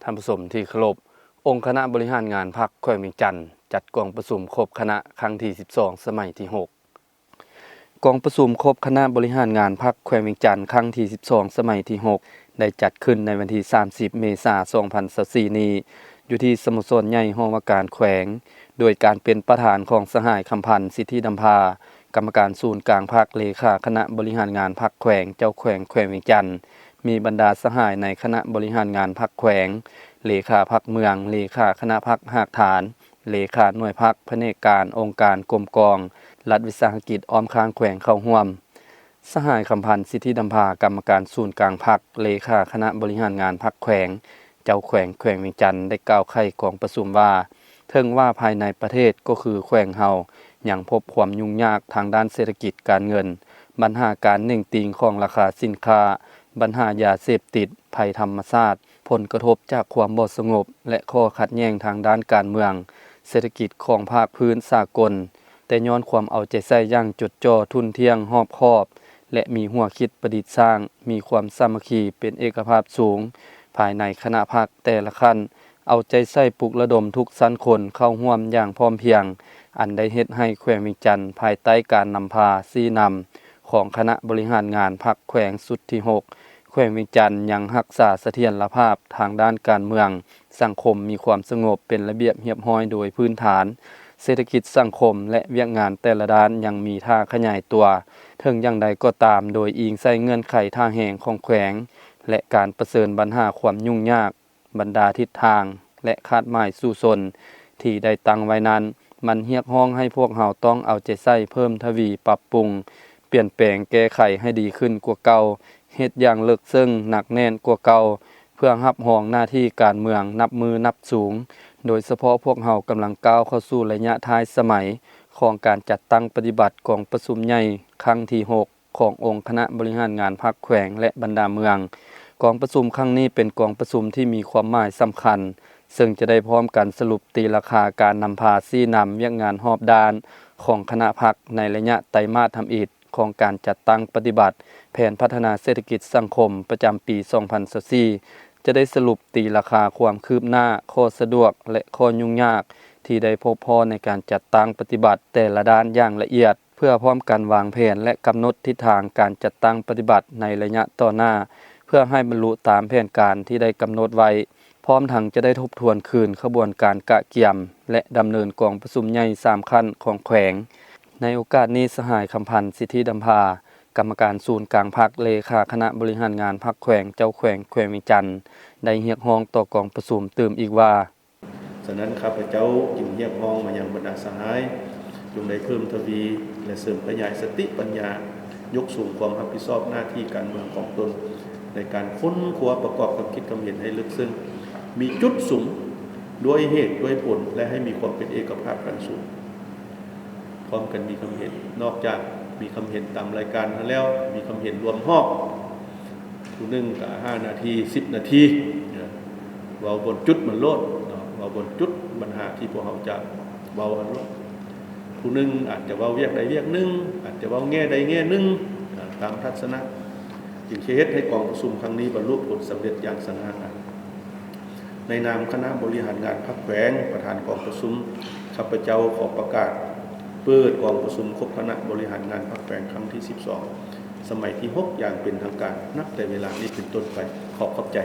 ທ່ານຜູ້ຊົມທີ່ເຄົາລົບ, ອົງຄະນະບໍລິຫານງານພັກແຂວງວຽງຈັນ ຈັດກອງປະຊຸມຄົບຄະນະຄັ້ງທີສິບສອງ ສະໄໝທີຫົກ. ກອງປະຊຸມຄົບຄະນະບໍລິຫານງານພັກແຂວງວຽງຈັນຄັ້ງທີສິບສອງ ສະໄໝທີຫົກ ໄດ້ຈັດຂຶ້ນໃນວັນທີສາມສິບ ເມສາ ສອງພັນຊາວສີ່ນີ້ ຢູ່ທີ່ສະໂມສອນໃຫຍ່ຫໍວ່າການແຂວງ ໂດຍການເປັນປະທານຂອງສະຫາຍ ຄຳພັນ ສິດທິດຳພາ ກຳມະການສູນກາງພັກ, ເລຂາຄະນະບໍລິຫານງານພັກແຂວງ, ເຈົ້າແຂວງແຂວງວຽງຈັນ, ມີບັນດາສະຫາຍໃນຄະນະບໍລິຫານງານພັກແຂວງ, ເລຂາພັກເມືອງ, ເລຂາຄະນະພັກຮາກຖານ, ເລຂາໜ່ວຍພັກ, ພະແນກການ, ອົງການ, ກົມກອງ, ລັດວິສາຫະກິດອ້ອມຂ້າງແຂວງເຂົ້າຮ່ວມ. ສະຫາຍ ຄຳພັນ ສິດທິດຳພາ ກຳມະການສູນກາງພັກ, ເລຂາຄະນະບໍລິຫານງານພັກແຂວງ, ເຈົ້າແຂວງແຂວງວຽງຈັນ ໄດ້ກ່າວໄຂກອງປະຊຸມວ່າ ເຖິງວ່າພາຍໃນປະເທດກໍຄືແຂວງເຮົາຍັງພົບຄວາມຫຍຸ້ງຍາກທາງດ້ານເສດຖະກິດການເງິນ, ບັນຫາການເໜັງຕີງຂອງລາຄາສິນຄ້າ, ບັນຫາຢາເສບຕິດ, ໄພທຳມະຊາດ, ຜົນກະທົບຈາກຄວາມບໍ່ສະຫງົບ ແລະ ຂໍ້ຂັດແຍ່ງທາງດ້ານການເມືອງ, ເສດຖະກິດຂອງພາກພື້ນສາກົນ, ແຕ່ຍ້ອນຄວາມເອົາໃຈໃສ່ຢ່າງຈົດຈໍ່, ທຸ່ນທ່ຽງ, ຮອບຄອບ ແລະ ມີຫົວຄິດປະດິດສ້າງ, ມີຄວາມສາມັກຄີເປັນເອກະພາບສູງພາຍໃນຄະນະພັກແຕ່ລະຂັ້ນ, ເອົາໃຈໃສ່ປຸກລະດົມທຸກຊັ້ນຄົນເຂົ້າຮ່ວມຢ່າງພ້ອມພຽງ, ອັນໄດ້ເຮັດໃຫ້ແຂວງວຽງຈັນ ພາຍໃຕ້ການນຳພາຊີ້ນຳຂອງຄະນະບໍລິຫານງານພັກແຂວງຊຸດທີຫົກ ແຂວງວຽງຈັນຍັງຮັກສາສະຖຽນລະພາບທາງດ້ານການເມືອງ, ສັງຄົມມີຄວາມສະຫງົບເປັນລະບຽບຮຽບຮ້ອຍໂດຍພື້ນຖານ, ເສດຖະກິດສັງຄົມ ແລະ ວຽກງານແຕ່ລະດ້ານຍັງມີທ່າຂະຫຍາຍຕົວ. ເຖິງຢ່າງໃດກໍຕາມ, ໂດຍອີງໃສ່ເງື່ອນໄຂທ່າແຮງຂອງແຂວງ ແລະ ການປະເຊີນບັນຫາຄວາມຫຍຸ້ງຍາກ, ບັນດາທິດທາງ ແລະ ຄາດໝາຍສູ້ຊົນທີ່ໄດ້ຕັ້ງໄວ້ນັ້ນ, ມັນຮຽກຮ້ອງໃຫ້ພວກເຮົາຕ້ອງເອົາໃຈໃສ່ເພີ່ມທະວີປັບປຸງ, ປ່ຽນແປງແກ້ໄຂໃຫ້ດີຂຶ້ນກວ່າເກົ່າ, ເຮັດຢ່າງເລິກເຊິ່ງ, ໜັກແໜ້ນກວ່າເກົ່າ, ເພື່ອຮັບຮອງໜ້າທີ່ການເມືອງນັບມື້ນັບສູງ, ໂດຍສະເພາະພວກເຮົາກຳລັງກ້າວເຂົ້າສູ່ໄລຍະທ້າຍສະໄໝຂອງການຈັດຕັ້ງປະຕິບັດກອງປະຊຸມໃຫຍ່ຄັ້ງທີຫົກ ຂອງອົງຄະນະບໍລິຫານງານພັກແຂວງ ແລະ ບັນດາເມືອງ. ກອງປະຊຸມຄັ້ງນີ້ເປັນກອງປະຊຸມທີ່ມີຄວາມໝາຍສຳຄັນ, ເຊິ່ງຈະໄດ້ພ້ອມກັນສະຫຼຸບຕີລາຄາການນຳພາຊີ້ນຳວຽກງານຮອບດ້ານຂອງຄະນະພັກໃນໄລຍະໄຕມາດທຳອິດ ຂອງການຈັດຕັ້ງປະຕິບັດແຜນພັດທະນາເສດຖະກິດສັງຄົມປະຈຳປີສອງພັນຊາວສີ່ ຈະໄດ້ສະຫຼຸບຕີລາຄາຄວາມຄືບໜ້າ, ຂໍ້ສະດວກ ແລະ ຂໍ້ຫຍຸ້ງຍາກທີ່ໄດ້ພົບພໍ້ໃນການຈັດຕັ້ງປະຕິບັດແຕ່ລະດ້ານຢ່າງລະອຽດ, ເພື່ອພ້ອມກັນວາງແຜນ ແລະ ກຳນົດທິດທາງການຈັດຕັ້ງປະຕິບັດໃນໄລຍະຕໍ່ໜ້າ ເພື່ອໃຫ້ບັນລຸຕາມແຜນການທີ່ໄດ້ກຳນົດໄວ້. ພ້ອມທັງຈະໄດ້ທົບທວນຄືນຂະບວນການກະກຽມ ແລະ ດຳເນີນກອງປະຊຸມໃຫຍ່ສາມຂັ້ນຂອງແຂວງ. ໃນໂອກາດນີ້, ສະຫາຍ ຄຳພັນ ສິດທິດຳພາ ກຳມະການສູນກາງພັກ, ເລຂາຄະນະບໍລິຫານງານພັກແຂວງ, ເຈົ້າແຂວງແຂວງວຽງຈັນ ໄດ້ຮຽກຮ້ອງຕໍ່ກອງປະຊຸມຕື່ມອີກວ່າ, ສະນັ້ນ ຂ້າພະເຈົ້າຈຶ່ງຮຽກຮ້ອງມາຍັງບັນດາສະຫາຍ ຈົ່ງໄດ້ເພີ່ມທະວີ ແລະ ເສີມຂະຫຍາຍສະຕິປັນຍາ, ຍົກສູງຄວາມຮັບຜິດຊອບໜ້າທີ່ການເມືອງຂອງຕົນ ໃນການຄົ້ນຄວ້າປະກອບຄຳຄິດຄຳເຫັນໃຫ້ເລິກເຊິ່ງ, ມີຈຸດສຸມ, ດ້ວຍເຫດດ້ວຍຜົນ ແລະ ໃຫ້ມີຄວາມເປັນເອກະພາບກັນສູງ. ພ້ອມກັນມີຄຳເຫັນ, ນອກຈາກມີຄຳເຫັນຕາມລາຍການຫັ້ນແລ້ວ, ມີຄຳເຫັນລວມຮອບ, ຜູ້ໜຶ່ງກໍຫ້ານາທີ, ສິບນາທີ, ເວົ້າບ່ອນຈຸດມັນໂລດເນາະ, ເວົ້າບ່ອນຈຸດບັນຫາທີ່ພວກເຮົາຈະເວົ້າຫັ້ນໂລດ. ຜູ້ໜຶ່ງອາດຈະເວົ້າວຽກໃດວຽກໜຶ່ງ, ອາດຈະເວົ້າແງ່ໃດແງ່ໜຶ່ງ, ຕາມທັດສະນະ, ຈຶ່ງຈະເຮັດໃຫ້ກອງປະຊຸມຄັ້ງນີ້ບັນລຸຜົນສຳເລັດຢ່າງສະຫງ່າງາມ. ໃນນາມຄະນະບໍລິຫານງານພັກແຂວງ, ປະທານກອງປະຊຸມ, ຂ້າພະເຈົ້າຂໍປະກາດເປີດກອງປະຊຸມຄົບຄະນະບໍລິຫານງານພັກແຂວງຄັ້ງທີສິບສອງ ສະໄໝທີຫົກ ຢ່າງເປັນທາງການ ນັບແຕ່ເວລານີ້ເປັນຕົ້ນໄປ. ຂໍຂອບໃຈ.